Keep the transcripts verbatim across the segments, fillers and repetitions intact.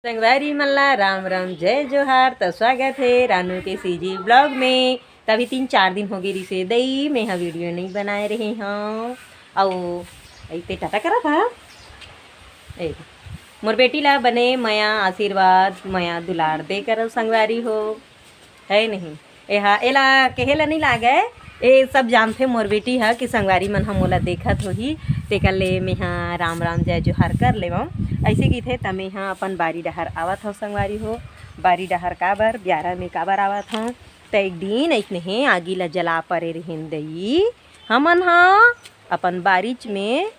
संगवारी मन ला राम राम, जय जोहार। त स्वागत हे रानू के सीजी ब्लॉग में। तभी तीन चार दिन हो गे रिसे दई, मैं हा वीडियो नई बनाए रहे हव। अउ अइते टाटा करत हा। ए, मोर बेटी ला बने मया आशीर्वाद, मया दुलार दे करव संगवारी हो, है नहीं? एहा, एला कहे ला नई लागय, ए सब जानथे मोर बेटी ह कि संगवारी मन ह मोला देखत होही, तेकर ले मेहा राम राम जय जोहार कर लेवं। अइसे कहिथे त मेहा अपन बारी डहर आवत हव संगवारी हो। बारी डहर काबर, बियारा में काबर आवत हव? त एक दिन अइसने हे, आगी ला जला परे रिहिन दई, हमन ह अपन बारीच में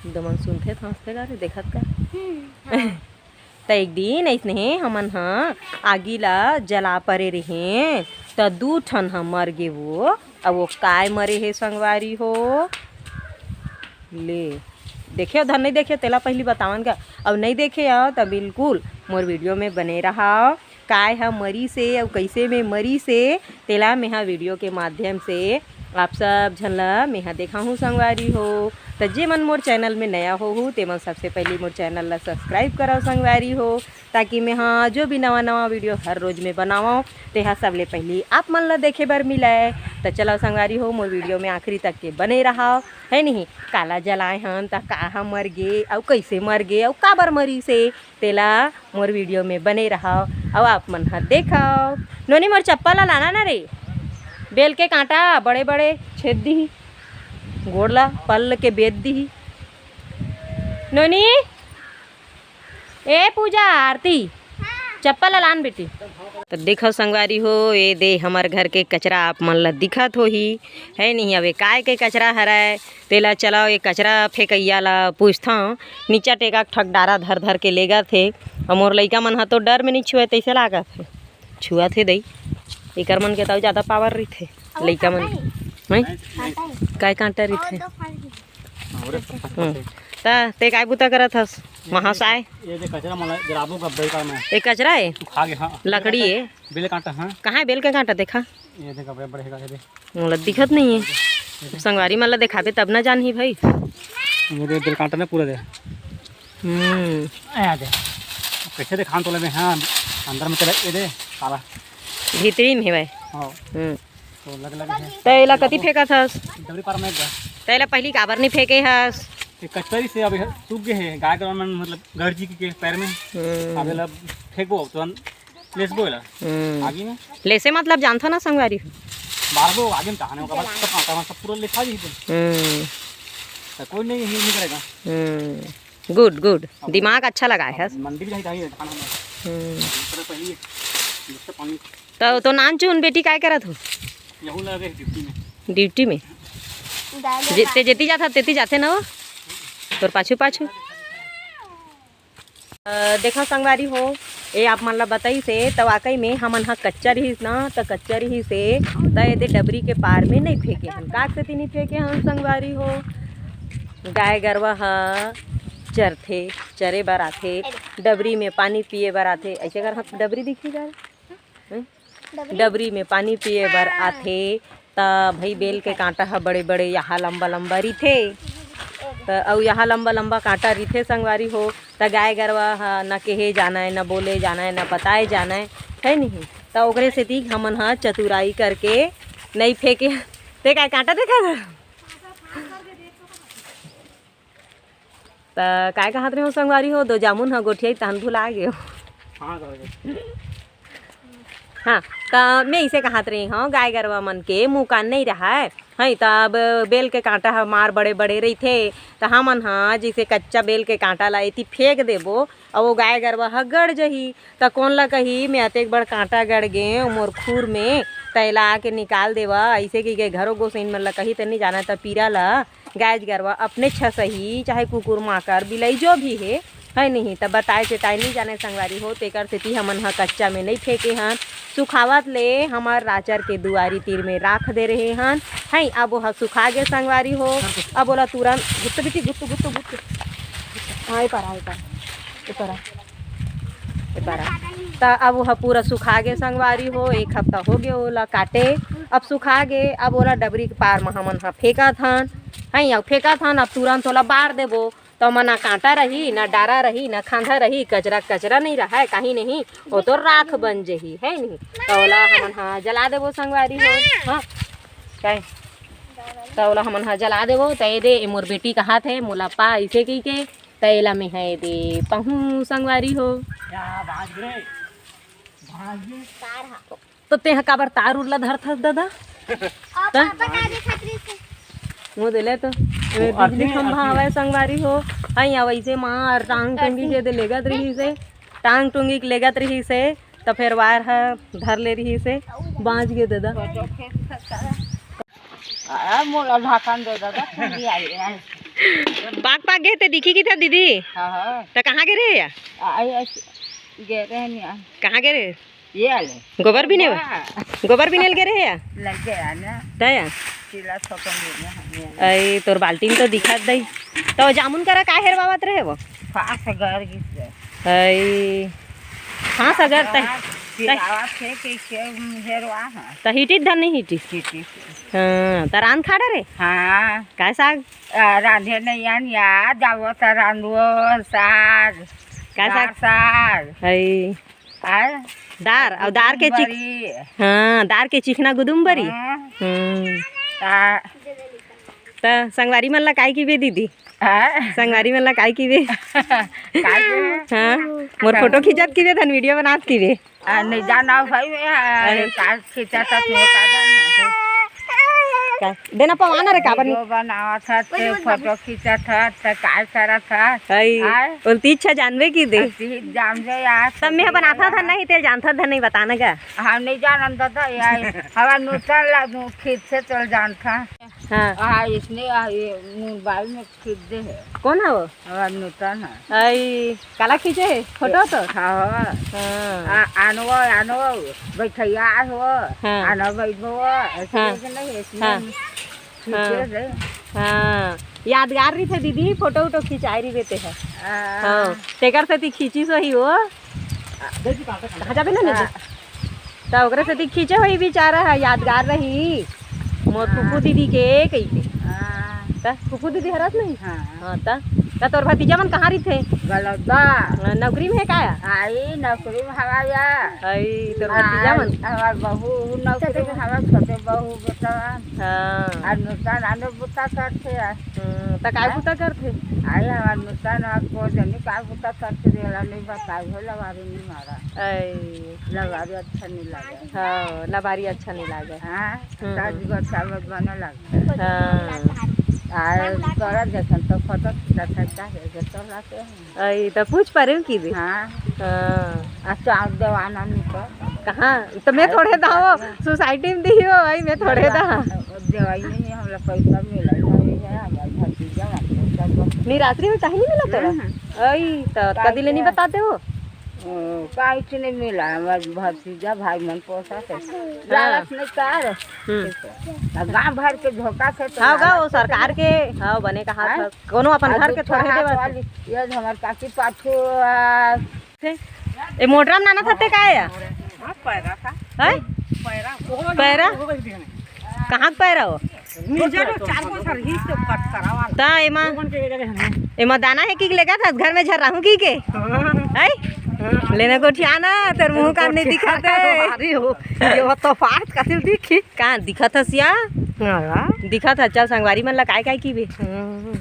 दमन सुनथे, थांसथे गा रे, देखत का? हम्म, हाँ। त एक दिन अइसने हे, हमन ह आगी ला जला परे रिहें, त दू ठन ह मर गे वो। अब वो काय मरे हे संगवारी हो? ले, देखे हो धन नई देखे, तेला पहिली बतावन का। अब नई देखे हो त बिल्कुल मोर वीडियो में बने रहा। काय ह मरिस हे अउ कइसे में मरिस हे, तेला मेहा वीडियो के माध्यम से आप सब झन ल मेहा देखाहूँ संगवारी हो। त जे मन मोर चैनल में नया होहू, ते मन सबसे पहिली मोर चैनल ल सब्सक्राइब करव संगवारी हो, ताकि मेहा जो भी नवा नवा वीडियो हर रोज में बनावव, तेहा सबले पहिली आप मन ल देखे बर मिलय। त चलव संगवारी हो, मोर वीडियो में आखिरी तक के बने रहव, है नहीं? काला जलाए हन, त का ह मर गे, अउ कइसे मर गे, अउ काबर मरिस हे, तेला मोर वीडियो में बने रहव अउ आप मन ह देखव। नोनी, मोर चप्पल ला लाना ना रे, बेल के कांटा बड़े बड़े छेद दिही, गोड़ ला पल के बेद दिही। नोनी, ए पूजा, आरती, चप्पल ला लान बेटी। त देखव संगवारी हो, ए दे हमर घर के कचरा आप मन ला दिखत होही, है नहीं? अब ए काय के कचरा हरय, तेला चलव, ए कचरा फेंकइया ला पूछथंव। नीचा टेका ठक डारा धर धर के लेगत हे। अउ मोर लइका मन ह तो डर में नई छुअय, तइसे लागत हे। छुअत हे दई, एकर मन के त अउ जादा पावर रहिथे लइका मन। कांटा हे? हैं? कांटा हे? काय कांटा रहिथे? हाँ, ओरे पत्ता हम्म। पत्ता। त ते काय बुता करत हस? महाशय? ये दे कचरा मला जराबो गब्बे का मैं। ए कचरा हे? खा गया, हाँ। लकड़ी हे? बेल कांटा, हाँ। कहाँ हे बेल के कांटा? देखा। ये दे गब्बे बड़े का, ये दे। मोला दिखत नहीं हे। संगवारी मन ला देखाबे तब ना जानही भाई। ये दे बेल कांटा ना पूरा दे। हम्म। आ दे। कइसे देखान तोला मैं, हाँ, अंदर में चला, ये दे, काला। भीतरी में हे भाई। हाँ। हम्म। तो लग लग है। त एला कति फेंकत हस? डबरी पार में एक बार। त एला पहिली काबर नई फेंके हस? ये कचरा ही से अब सूख गए हैं, गाय गरवा मन मतलब गरजी के पैर में। हम्म। अब एला फेंकबो, तुरंत लेसबो एला। हम्म। आगी में। लेसे मतलब जानथो ना संगवारी हो? मारबो आगी में, तहाने ओकर बाद सब कांटा वांटा सब पूरा लेखा जी। हम्म। त कोई नहीं, ये नहीं करेगा। हम्म। गुड, गुड। दिमाग अच्छा लगाए हस। मंडी भी नहीं चाहिए, धान हमें। हम्म। इस तरह पहिली, जिससे पानी त तो नानचुन बेटी काय करत हो? यहू लगे ड्यूटी में। ड्यूटी में? दाल जे-, भात। ते जेती जात हस, तेती जाथे ना वो? तोर पाछू पाछू। अ, देखा संगवारी हो, ए आप मन ला बताइस हे, त वाकई में हमन ह कच्चा रिहिस ना, त कच्चा रिहिस हे, त एदे डबरी के पार में नई फेंके हन। काक सेती नई फेंके हन संगवारी हो? गाय गरवा ह चरथे, चरे बर आथे, डबरी में पानी पिए बर आथे। अइसे कर हम डबरी दिखी जा। हम्म? डबरी में पानी पिए बर आथे, त भई बेल के कांटा ह बड़े-बड़े यहाँ लंबा-लंबा रिथे। त अउ यहाँ लंबा-लंबा कांटा रिथे संगवारी हो, त गाय गरवा ह न केहे जानय, न बोले जानय, न बताए जानय, है नहीं? त ओकरे सेती हमन ह चतुराई करके नई फेंके। ते काय कांटा देखा था? त काय कहत रहे हो संगवारी हो, दो जामुन ह गोठियाई तहन भुला गे हो। हाँ, त मैं इसे कहत रही हूँ, गाय गरवा मन के मुँह कान नहीं रहा है, त अब बेल के कांटा हमार बड़े बड़े रहिथे, त हमन ह जैसे कच्चा बेल के कांटा ला एती फेंक देबो, अउ वो गाय गरवा ह गड़ जही, त कोन ला कही, मैं अतेक बड़ कांटा गड़ गे मोर खूर में, त एला आके निकाल देवा। ऐसे कि के घरो गोसैन मन ला कही त नहीं जाना, त पीरा ला गाय गरवा अपने छसही, चाहे कुकुर माकर बिलाई जो भी हे, है नहीं, त बताए चेताए नहीं जाने संगवारी हो, तेकर सेती हमन ह कच्चा में नहीं फेंके हन, सुखावत ले हमर राचर के दुआरी तीर में राख दे रहे हन। है, अब ओह सुखा गे संगवारी हो, अब ओला तुरंत गुत्त बिटी गुत्त गुत्त गुत्त, हाँ, ए पारा, ए पारा, ए पारा, ए पारा। त अब ओह पूरा सुखा गे संगवारी हो, एक हफ्ता हो गे ओला काटे। अब सुखा गे, अब ओला डबरी के पार म हमन ह फेंकत हन, है, अब फेंकत हन, अब तुरंत ओला बार देबो। त ओमा ना कांटा रही, ना डारा रही, ना खांधा रही, कचरा कचरा नइ रहय, काहीं नहीं, ओ तो राख बन जही, हे नहीं? त ओला हमन ह जला देबो संगवारी हो। हाँ, काय? त ओला हमन ह जला देबो। त ए दे, ए मोर बेटी कहात हे, मोला पा अइसे कहिके, त एला में ह ए दे पहूँ संगवारी हो। त तेंह काबर तार उर ला धरथस ददा? त? मोर दे ले तो। ए, बिजली खंभा हवय संगवारी हो। हई, अउ अइसे मार टांग टूंगी के दे लेगत रहिस हे। टांग टूंगी के लेगत रहिस हे, त फेर वायर ह धर ले रहिस हे, बांच गे ददा। आ, मोला ढाकन दे ददा, ठंडी आई है। पाक पाक गे ते दिखी किथे दीदी? हाँ, हाँ। त कहाँ गे रहे या? आई, आई, गे रहे नहीं आ। कहाँ गे रहे? ये आले। गोबर बिने बर? वाह। गोबर बिने ल गे रहे या? लग गया ना। त या? चिल्ला थोकन दे ना हमें। अई, तोर बाल्टी म तो दिखत दई। त जामुन करा का हेरवावत रहे वो? फास गर गिस। अई। हाँ, सगर तह। हाँ, पिरावा थे के, के हेरवा है। त हिटिस धन नहीं हिटिस? हिटिस। हाँ, त रांध खा डरे? हाँ। काय साग? आ, रांधे नहीं आन याद आवत रांधो साग। काय साग? दार साग। हई। आय? दार, अउ दार के चिक-, गुदुम्बरी। हाँ, दार के चिखना गुदुम्बरी। हाँ। हम्म। आ। त संगवारी मन ला काय किबे दीदी? आय? संगवारी मन ला काय किबे? काय किबे? हाँ, मोर फोटो खींचत किबे, धन वीडियो बनात किबे। आ, नहीं जाना भाई, मैं, आ, अरे। का खींचा था, तू का जाना। का? देना पवाना रे, काबर वीडियो बनावत हस, ते फोटो खींचत हस, ते काय करत हस? हई, आय? बोलती इच्छा जानबे किदे। अति जानबे यार, तब मैं बनाता था नहीं, ते जानता था नहीं, बताना का? हम नहीं जानन दादा, यार, हमार नूतन ला, नू-, खींचे चल जानता। हाँ। आ, इसने, आ, ये मोबाइल में खींच दे है। कौन है वो? हमार नूतन है। आई, काला खींचे है? फोटो तो? हाँ। हाँ। आ, आनो, आनो, बैठैया हो, हाँ। आनो बैठो, ऐसे हाँ। ऐसे नहीं है, इसमें हाँ। खींचे हाँ। से। हाँ। यादगार रहिथे दीदी, फोटो उटो खिंचाए रहिबे ते है। आ। हाँ। तेकर सेती खींचिस होही वो। कहाँ जाबे ना नहीं? हाँ। त ओकरे सेती खींचे होही बेचारा ह, यादगार रही मोर हाँ। फूफू दीदी के कहिके। हाँ। त फूफू दीदी हरस नहीं? हाँ। हाँ, त, त तोर भतीजा मन कहाँ रहिथे? गलौदा। हाँ, नौकरी में है का या? आई, नौकरी में हवा या। आई, तोर भतीजा मन? हमार बहू नौकरी में हवा, छोटे बहू बेटा। हाँ। आ नूतन आने बुता करथे आ। हम्म, त काय हाँ? बुता करथे? आई, हमार नूतन आ को जनी काय बुता करथे, देला नहीं बताए, हो लवारी नहीं मारा। आई। लबारी अच्छा नहीं लागे। हाँ, लबारी अच्छा नहीं लागे। हाँ, हम्म, साज हम्म। गोसावत बने लागे। हाँ। आ, तोरा जैसन तो फोटो खींचा था, का है, जो तोरा के है। आई, तो पूछ पा रहे हो की भी? हाँ। हाँ। आ, चाँद देवाना नहीं तो। कहाँ? तो मैं हाँ, थोड़े दा हो, सोसाइटी में दी हो, आई मैं थोड़े दा। देवाई नहीं, हम लोग पैसा मिला नहीं है, हमारे भतीजा, हम लोग सब। निराश्री में कहीं नहीं मिला तोरा? हम्म। आई, तो कदी ले नहीं बताते हो? ओ, काहे से नहीं मिला? हमार भतीजा भाई मन पोसा थे। हाँ। लालच नहीं कर। हम्म। आ गाँव भर के धोखा से तो हाँ, लालच गाँव से सरकार तो के, हाँ, बने कहा हाँ? था। कोनो अपन आ घर के दूसरा थोड़े हाथ देवा वाली, ये हमार काकी पाछू, आ, थे। ए मोटरा में नाना थते का है? हाँ, पैरा था। हैं? पैरा। पैरा? कहाँ के पैरा हो? मिर्जा रो चार गो सर ही तो कट करावा। ता एमा, एमा दाना है कि लेगा था घर में झर रहूं की के? हैं? लेना गोठियाना, तेर मुंह कान नहीं दिखाते। अरे हो, ये वो तो फाट का सिल दिखी। कहाँ दिखा था सिया? हाँ। दिखा था, चल संगवारी मन ला काय काय की बे? हम्म।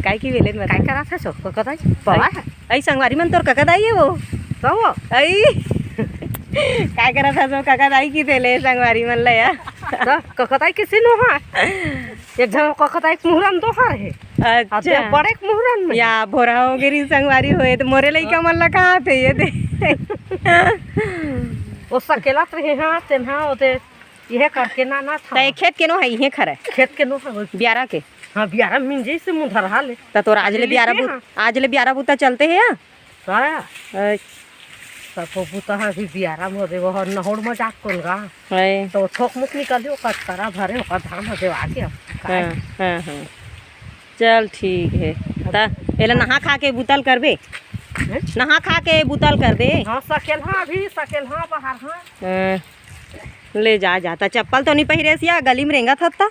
काय की बे, लेन बता। काय करा था सो? को कताई? पवा? आई संगवारी मन तोर कका दाई है वो। तो वो? आई। काय करा था सो कका दाई की तेले संगवारी मन ला या? तो ककताई किसी नो है? एक झन ककताई के मुहरन दोहर है। अच्छा। अब बड़े के मुहरन में। या भोरा हो गे रही संगवारी होए तो मोरे लइका मन ला कहा थे ये दे। वो सकेलत रहे हाँ, तेन हाँ, वो ते इहे करके ना, ना था। त ए खेत के नो है, इहे खरा है। खेत के नो है, वो बियारा के। हाँ, बियारा मिंजे से मुंह धरहा ले। त तोर आज ले अभी बियारा लेते बुत-, हैं। आज ले बियारा बुता चलते है या? हाँ। अच्छा। त वो बुता है अभी बियारा मोरे, वो नहोड़ मजाक कौन गा? है। तो थोक मुक निकल दियो, कटकरा भरे, ओकर धान हो देवा के अब। हाँ, हाँ, हाँ। चल ठीक है। त एला नहा खा के बुतल करबे? हैं? नहा खा के बुतल करबे? हाँ, सकेलहा अभी, सकेलहा बाहर, हाँ। हाँ। ले जा, जा। त चप्पल तो नहीं पहिरे सिया, गली में रेंगत हत त?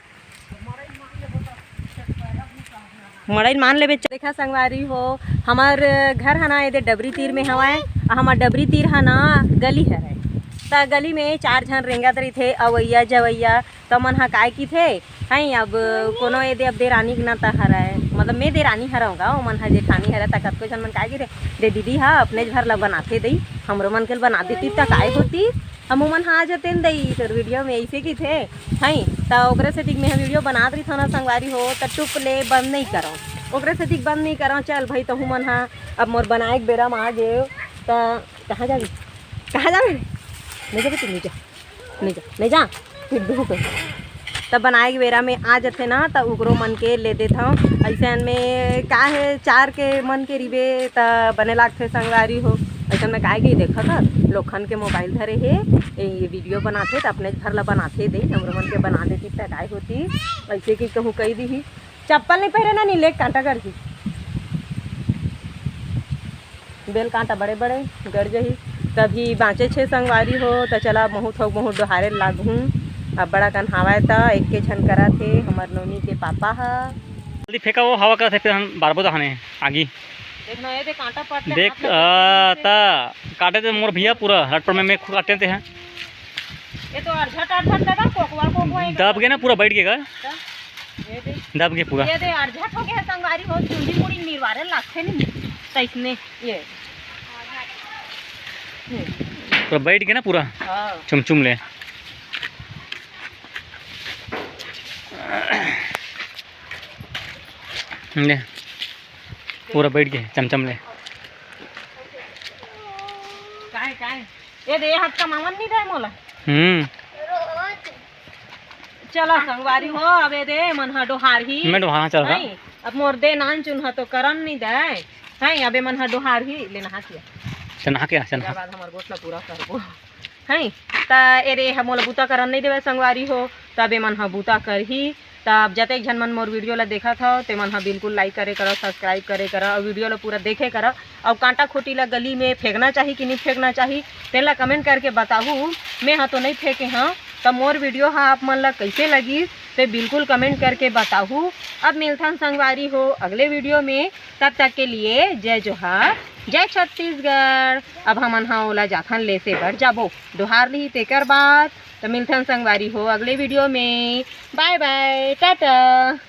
मड़ई मान लेबे। देखा संगवारी हो, हमर घर ह ना एदे डबरी तीर में हवय, आ हमर डबरी तीर ह ना गली हरय। त गली में चार झन रेंगत रहिथे, अवइया जवइया, त मन ह काय किथे, हैं, अब कोनो एदे अब देरानी के नाता हरय, मतलब मैं देरानी हरव गा, ओमन ह जेठानी हरय, त कतको झन मन काय किथे, दे दीदी ह अपने घर ला बनाथे दई, हमरो मन के ल बना देती त काय होती, हमू मन ह आ जतेन दई तोर वीडियो में, ऐसे किथे। हैं, त ओकरे सेती मैं ह वीडियो बनात रहिथव ना संगवारी हो, त चुप ले बंद नहीं करव, ओकरे सेती बंद नहीं करव। चल भाई, तहू मन ह अब मोर बनाए के बेरा म आ गेव, त कहाँ जाबे? कहाँ जाबे? नहीं जाबे तू, नहीं जा, नहीं जा, नहीं जा, फिर दुहू कहीं। त बनाए के बेरा में आ जथे ना, त उकरो मन के ले देथव। अइसन में का हे, चार के मन के रिबे, त बने लागथे संगवारी हो। अइसन में काय के देखत ह, लोखन के मोबाइल धरे हे, ए, ये वीडियो बनाथे, त अपने घर ला बनाथे दे, हमरो मन के बना देती, त काय होती, ऐसे कि कहूँ कही दीही। चप्पल नहीं पहिरे ना, नी ले कांटा करही। बेल कांटा बड़े बड़े गड़ जही, तभी बाँचे छे संगवारी हो। त चला, महू थोक महू डोहारे लागहूँ। अब बड़ा कन हवाए त एक के झन करा थे हमर नोनी के पापा ह। जल्दी फेंका, वो हवा करत हे, फिर हम बारबो दहाने आगी। देख ना, ये दे कांटा पट ले देख, हाथ लग आ, गया। ता काटे ते मोर भैया पूरा रटपर में, मैं खुद काटे ते हैं। ये तो अरझट अरझट लगा, कोकवा कोकवा एक दब गए ना, पूरा बैठ गए का। ता, ये दे, दब गए पूरा। ये दे अरझट हो गया है संगवारी हो, चुंडी मुड़ी निरवारे लागथे नहीं, तो इसने ये। पूरा बैठ गए ना पूरा। हाँ। चुम चुम ले। ले। पूरा बैठ गए चमचम ले। काय, काय? ये दे, ये हाथ कमावन नहीं दे मोला। हम्म। चला संगवारी हो, अब ये दे, मन ह डोहार ही। मैं डोहार चल रहा। नहीं, अब मोर दे नान चुन ह तो करन नहीं दे। हैं, अबे मन ह डोहार ही, ले नहा किया। चल नहा के आ, चल तेकर नहा। बाद हमर गोठ ला पूरा करबो। हैं, त ए रे, ह मोला बूता करन नहीं देवे संगवारी हो, तबे मन ह बूता करही। त अब जतेक झन मन मोर वीडियो ला देखत हव, ते मन ह बिल्कुल लाइक करे करव, सब्सक्राइब करे करव, अउ वीडियो ला पूरा देखे करव। अउ कांटा खोटी ला गली में फेंकना चाही कि नहीं फेंकना चाही, तेला कमेंट करके बताहू। मैं ह तो नहीं फेंके हव, त मोर वीडियो ह आप मन ला कइसे लगिस, ते बिल्कुल कमेंट करके बताहू। अब मिलथन संगवारी हो अगले वीडियो में, तब तक के लिए जय जोहार, जय छत्तीसगढ़। अब हमन ह ओला जाथन लेसे बर जाबो, डोहार लिही तेकर बाद। त मिलथन संगवारी हो अगले वीडियो में। बाय बाय, टाटा।